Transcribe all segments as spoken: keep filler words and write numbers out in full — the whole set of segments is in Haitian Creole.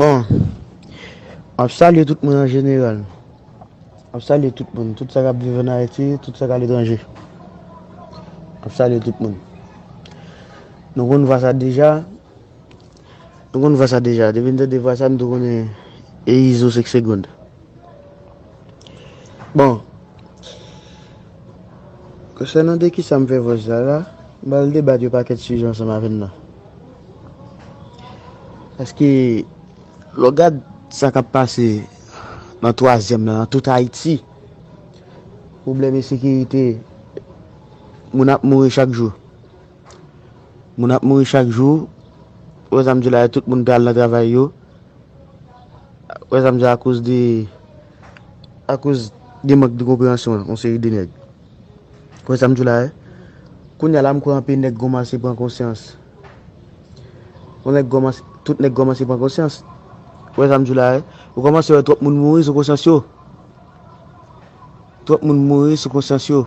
Bon, m ap salye tout moun an jeneral. M ap salye tout moun, tout sa k ap viv ann Ayiti, tout sa k aletranje. M ap salye tout moun. Nou konn vwa sa deja. Nou konn vwa sa deja. Depi n tande vwa sa, nou tou konnen e Izo senk segonn. Bon, konsènan de kisa m fè vòs la la, m pral debat yon pakèt sijè ansanm avè n nan. Paske, lè w gad sa k ap pase nan twazyèm nan, nan tout Ayiti, pwoblèm ensekirite, moun ap mouri chak jou. Moun ap mouri chak jou. Ou wè sa m di w la, tout moun pral nan travay yo. Ou wè sa m di w la, akoz de, akoz de mank de konpreyansyon yon seri de nèg. Ou wè sa m di w la, wi. Kounye a la, m kwè anpil nèg kòmanse pran konsyans. Yon nèg kòmanse, tout nèg kòmanse pran konsyans. Ou wè sa m di w la, wi. Ou kòmanse wè twòp moun mouri sou konsyans yo. Twòp moun mouri sou konsyans yo.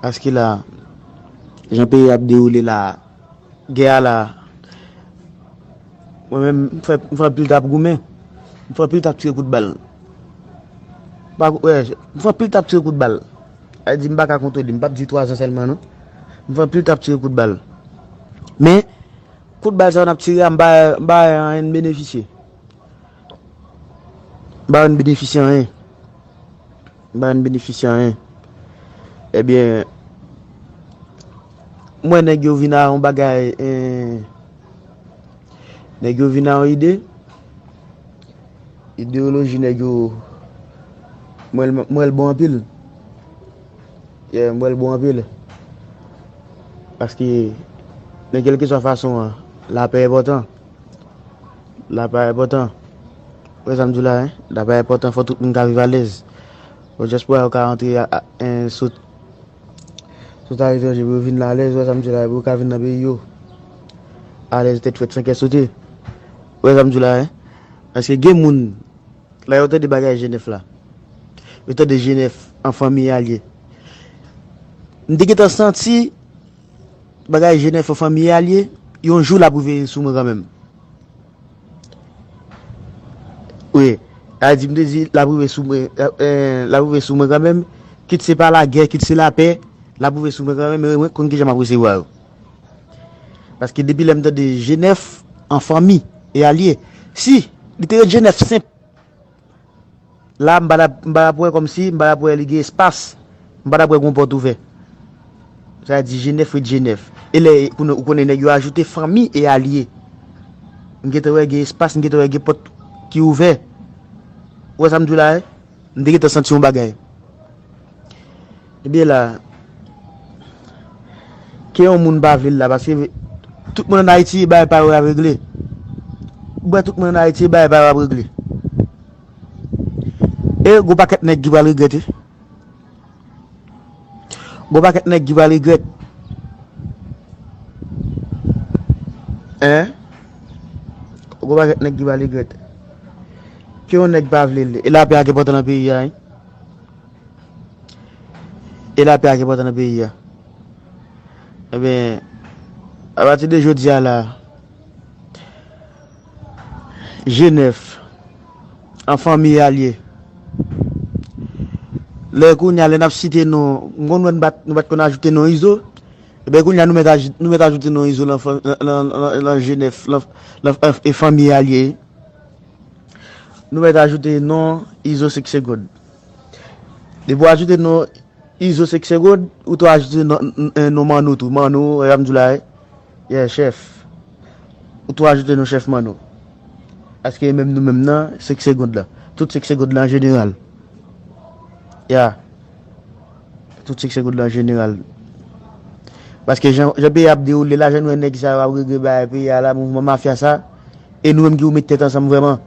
Paske la, jan peyi a ap dewoule la, gè a la, mwen menm, m fè, m fè anpil t ap goumen. M fè anpil t ap tire kout bal. Pa, wè, m fè anpil t ap tire kout bal. Sa vle di m pa ka kontwole, m p ap di twazan sèlman non. M fè anpil t ap tire kout bal. Men, kout bal sa yo n ap tire a, m pa, m pa wè anyen n benefisye. M pa wè n benefisye anyen. M pa wè n benefisye anyen. Ebyen, m wè nèg yo vin a yon bagay, eh, nèg yo vin a yon ide. Ideyoloji nèg yo, m wè l, m wè l bon anpil. Yeah, m wè l bon anpil. Paske, nan kèlkeswa fason an, lapè enpòtan. Lapè enpòtan. Ou wè sa m di w la, en? Lapè enpòtan, fò tout moun ka viv alèz. Bon, dyaspora yo ka rantre a, a, en, sot, sot aletranje pou yo vin la alèz, ou wè sa m di w la, pou yo ka vin nan peyi yo. Alèz, tèt frèt, san kè sote. Ou wè sa m di w la, en? Paske gen moun, lè yo tande bagay G nèf la, yo tande G nèf an fanmi al ye. M te gentan santi bagay G nèf an fanmi al ye, yon jou l ap rive sou mwen kanmenm. Wi, sa di m te di l ap rive sou mwen, eh, l ap rive sou mwen kanmenm, kit se pa lagè, kit se lapè, l ap rive sou mwen kanmenm, men mwen konn kijan m ap resevwa yo. Paske depi lè m tande G nèf an fanmi e al ye, si li te ret G nèf senp, la, m pa t ap, m pa t ap wè kòmsi, m pa t ap wè li gen espas, m pa t ap wè gen yon pòt ouvè. Sa vle di G nèf ret G nèf. E lè, kounye, ou konnen nèg yo ajoute fanmi e al ye. M gentan wè gen espas, m gentan wè gen pòt ki ouvè. Ou wè sa m di w la, en? M te gentan santi yon bagay. Ebyen la, ke yon moun pa vle l la, paske tout moun ann Ayiti, bagay pa yo ap regle. Ou wè tout moun ann Ayiti, bagay pa yo ap regle. E gon pakèt nèg ki pral regrèt, wi. Gon pakèt nèg ki pral regrèt. Hein? Gon pakèt nèg ki pral regrèt. Ke yon nèg pa vle l, e lapè a ki enpòtan nan peyi a, wi. E lapè a ki enpòtan nan peyi a. Ebyen, apati de jodi a la, G nèf, an fanmi al ye. Lè kounye a, lè n ap site non, m konn wè nou pa t, nou pa t konn ajoute non Izo. Ebyen, kounye a, nou mèt aj-, nou mèt ajoute non Izo lan fan-, lan, lan, lan, lan G nèf, lan, lan, e fanmi al ye. Nou mèt ajoute non Izo senk segonn. Depi w ajoute non Izo senk segonn, ou tou ajoute non, n-, n-, non Manno tou. Manno, e sa m di w la, e, yeah, chèf. Ou tou ajoute non chèf Manno. Paske menm nou menm nan, senk segonn lan. Tout senk segonn lan an jeneral. Yeah. Tout senk segonn lan an jeneral. Paske jan, jan peyi a ap dewoule la, jan nou wè nèg sa yo ap regle bagay peyi a la, mouvman mafya sa, e nou menm ki pou met tèt ansanm vrèman.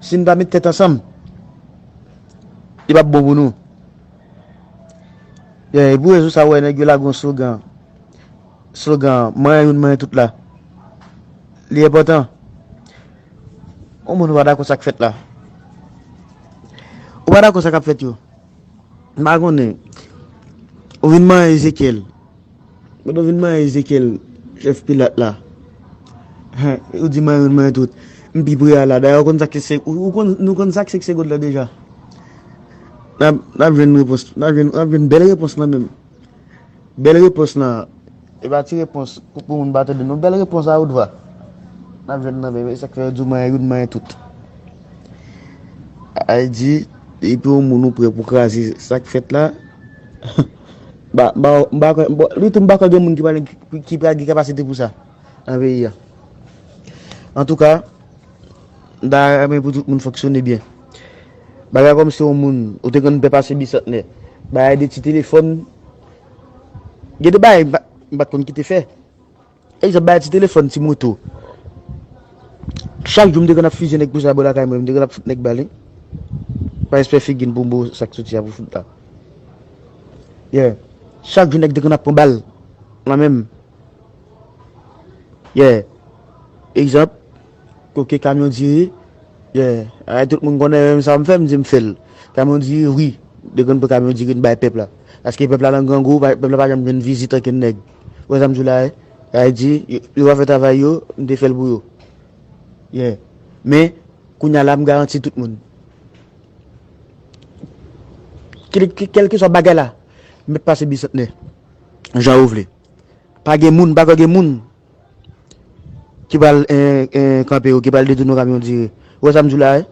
Si n pa met tèt ansanm, li p ap bon pou nou. Yeah, e pou rezon sa w wè nèg yo lage yon slogan. Slogan, manyen youn, manyen tout la. Li enpòtan. Yon moun ou pa dakò sa k fèt la. Ou pa dakò sa k ap fèt yo. M pa konnen. Ou vin manyen Ezekyèl. Pandan w vin manyen Ezekyèl, chèf Pilat la. Hen, ou di manyen youn, manyen tout. M pi pre a la. Dayè, ou konn sa k se, ou, ou konn, nou konn sa k se segond lan deja. N ap, n ap jwenn repons, n ap jwenn, n ap jwenn bèl repons lan menm. Bèl repons lan. E pa ti repons pou, pou moun pa tande non. Bèl repons a wot vwa. N ap jwenn nan menm. E sa k fè yo di w manyen youn, manyen tout. Ay di, depi yon moun ou prè pou kraze sa k fèt la, ba, ba, m pa kwè, bon, li tou m pa kwè gen moun ki pral, ki, ki pral gen kapasite pou sa nan peyi a. Antouka, m ta renmen pou tout moun fonksyone byen. Bagay kòmsi yon moun, ou te konn pè pase bisantnè. Bagay de ti telefòn. Gen de bagay m pa, m pa t konn kite fè. Egzanp, bagay ti telefòn, ti moto. Chak jou m te konn ap fizye nèg pou sa bò lakay mwen, m te konn ap fout nèg bal, wi. Pa espè figi n pou m bo sa k soti a pou fout la. Yeah. Chak jou nèg te konn ap pran bal nan men m. Yeah. Egzanp, koke kamyon diri, yeah. Ay, tout moun konnen menm sa m fè, m di m fè l. Kamyon diri, wi. Dekonn pou kamyon diri n bay pèp la. Paske pèp la nan grangou, pa- pèp la pa janm jwenn vizit ankenn nèg. Ou wè sa m di w la, eh? Ay di, yo, yo pa fè travay yo, m te fè l pou yo. Yeah. Men, kounye a la, m garanti tout moun. Kèl- kè- Kèlkeswa bagay la, mèt pase bisantnè. Jan ou vle. Pa gen moun, pa ka gen moun ki pral, eh, eh, kanpe yo, ki pral detounen yon kamyon diri. Ou wè sa m di w la, eh?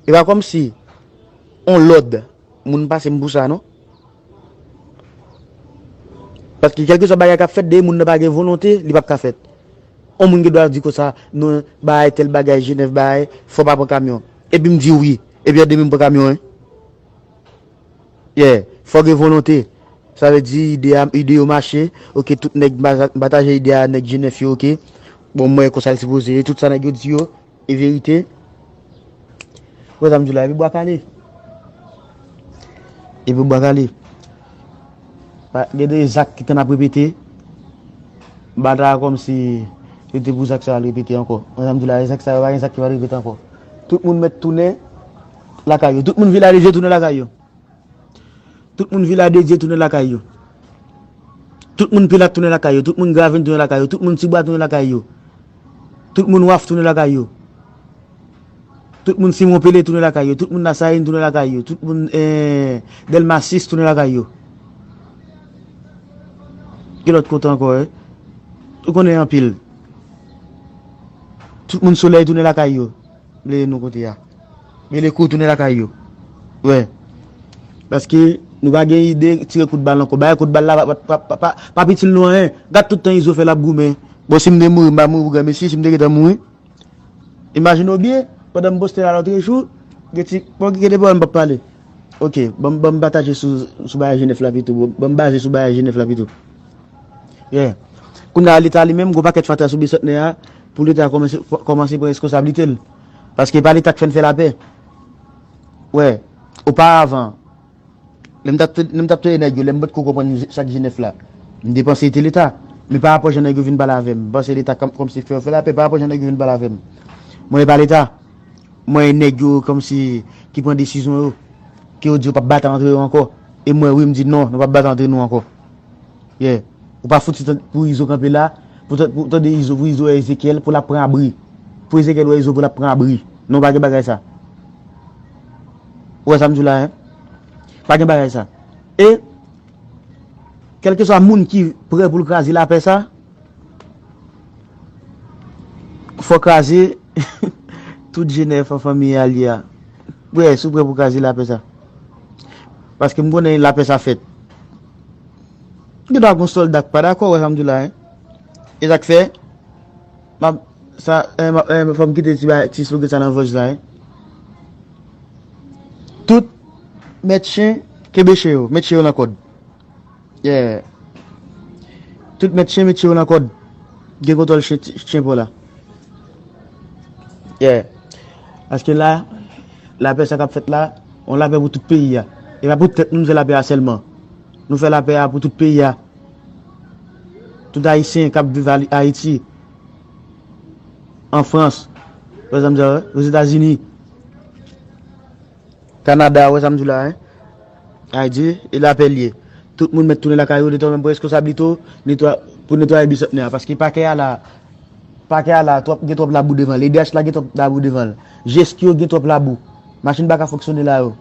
E pa kòmsi on lòd moun pase m pou sa, non. Paske kèlkeswa bagay k ap fèt, depi moun nan pa gen volonte, li p ap ka fèt. On moun gen dwa di konsa, non, bagay, tèl bagay, Jenèf bagay, fò pa pran kamyon. Epi m di wi. Epi an demen m pran kamyon, wi. Yeah, fò gen volonte. Sa vle di ide a, ide yo mache. Oke, tout nèg m pa- m pataje ide a, nèg Jenèf yo, oke. Bon, mwen konsa l sipoze ye, tout sa nèg yo di yo, e verite. Wè sa m di w la, epi bwa kale. Epi bwa kale. Pa- Gen de zak ki tann ap repete. M pa ta kòmsi yo te pou zak sa yo al repete ankò. Wè sa m di w la, zak sa yo, pa gen zak ki pral repete ankò. Tout moun mèt tounen lakay yo. Tout moun Vila de Dye tounen lakay yo. Tout moun Vila de Dye tounen lakay yo. Tout moun Pilat tounen lakay yo. Tout moun Gravin tounen lakay yo. Tout moun Tibwa tounen lakay yo. Tout moun Waf tounen lakay yo. Tout moun Simon Pele tounen lakay yo. Tout moun Lasayin tounen lakay yo. Tout moun, eh, Dèlma sis tounen lakay yo. Ki lòt kote ankò, eh? Ou konnen anpil. Tout moun Solèy tounen lakay yo. Bliye non kote a. Men le kou tounen lakay yo. Wè. Paske nou pa gen ide tire kout bal ankò. Bay kout bal la pa, pa, pa, pa, pa, pa itil nou anyen. Gad tout tan Izo fè l ap goumen. Bon, si m te mouri, m pa mouri pou granmesi, si m te gentan mouri. Imajine w byen, pandan m poste la lòt jou, gen ti, bon, gen de pawòl m p ap pale. Oke, ban m, ban m pataje sou, sou bagay Jenèf la pito. Ban m baze sou bagay Jenèf la pito. Yeah. Kounye a, Leta li menm, gon pakèt fatra sou Bisantnè a, pou Leta kòmanse, kòmanse pran reskonsablite l. Paske pa Leta k fè n fè lapè. Wè, oparavan, lè m t ap, lè m t ap touye nèg yo, lè m potko konprann sa k Jenèf la, m te panse se te Leta. Men pa rapò jan nèg yo vin pale avè m, m panse Leta kòm, kòmsi fè yo fè lapè, pa rapò jan nèg yo vin pale avè m. Mwen, e pa Leta. Mwen, e nèg yo kòmsi ki pran desizyon yo, ke yo di yo p ap batay antre yo ankò. E mwen, wi, m di non, nou p ap batay antre nou ankò. Yeah. Ou pa fouti tan- pou Izo kanpe la, pou tan- pou tande Izo, pou Izo wè Ezekyèl, pou l ap pran abri. Pou Ezekyèl wè Izo, pou l ap pran abri. Non, pa gen bagay sa. Ou wè sa m di w la, en? Pa gen bagay sa. E, kèlkeswa moun ki prè pou l kraze lapè sa, fò kraze tout Jenèf an fanmi a li a. Wè, si w prè pou kraze lapè sa. Paske m konnen lapè sa fèt. Gen dwa gon sòlda k pa dakò, wè sa m di w la, en. E sa k fè, m ap, sa, en, m ap, en, fò m kite ti ba- ti slogan sa nan vòj la, en. Tout mèt chen, kenbe chen yo, met chen yo nan kòd. Yeah. Tout mèt chen, met chen yo nan kòd. Gen kontwòl chen, chen pa w la. Yeah. Paske la, lapè sa k ap fèt la, yon lapè pou tout peyi a. E pa pou tèt nou, nou fè lapè a sèlman. Nou fè lapè a pou tout peyi a. Tout Ayisyen k ap viv Ali- Ayiti, an Frans, pa egzanp, Ozetazini, Kanada, ou wè sa m di w la, en? Ayiti, e lapè l ye. Tout moun mèt tounen lakay yo, Leta w menm pran reskonsablite w, netwa- pou netwaye Bisantnè a. Paske pakè a la, Pakè a la twòp, gen twòp labou devan l. E D H la gen twòp labou devan l. Jeskyo gen twòp labou. Machin pa ka fonksyone la yo.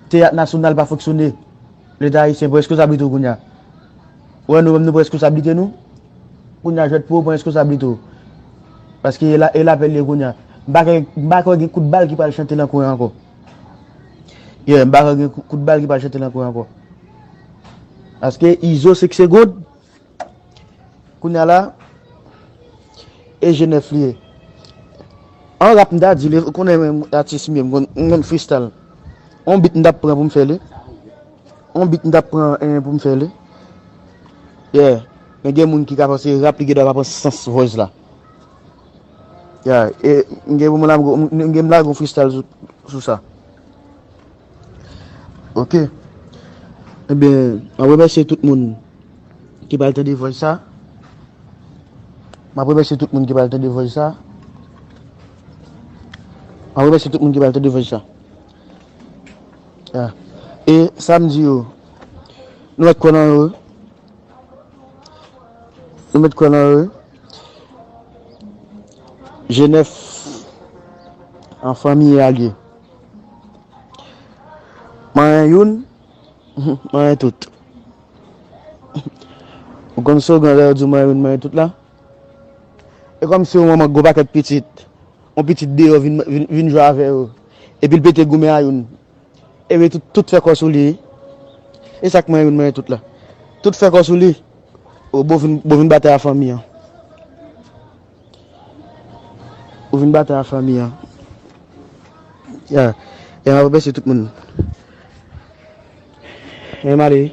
Teyat Nasyonal pa fonksyone. Leta ayisyen pran reskonsablite w kounye a. Ou wè nou menm nou pran reskonsablite nou. Kounye a jwèt pou ou pran reskonsablite w. Paske e la, e lapèl ye kounye a. M pa kwè, m pa kwè gen kout bal ki pral chante nan kwen ankò. Yeah, m pa kwè gen kou-, kout bal ki pral chante nan kwen ankò. Paske Izo senk segonn, kounye a la, e G nèf li ye. An rap m ta di li, ou konnen menm atis m ye, m konn, m konn freestyle. On beat m t ap pran pou m fè li. On beat m t ap pran, eh, pou m fè li. Yeah. Men gen moun ki ka panse rap li gen dwa pa pran sans voice la. Yeah. E m gen pou m lage, m gen m lage yon freestyle sou, sou sa. Ok. Ebyen, m ap remèsye tout moun ki pral tande voice sa. M ap remèsye tout moun ki pral tande voice sa. M ap remèsye tout moun ki pral tande voice sa. Yeah. E sa m di yo, nou mèt kwè nan yo. Nou mèt kwè nan yo. G nèf an fanmi e alye. Manyen youn, manyen tout. Ou konn slogan lè yo di manyen youn, manyen tout la? E kòmsi yon manman gwo pakèt pitit, yon pitit deyò vin, vin, vin jwe avè yo. Epi l pete goumen a youn. Epi tout, tout fè kò sou li. E sa k manyen youn, manyen tout la. Tout fè kò sou li. O, bon vin, bon vin batay a fanmi an. Ou vin batay a fanmi an. Ya. E m ap remèsye tout moun. E m ale.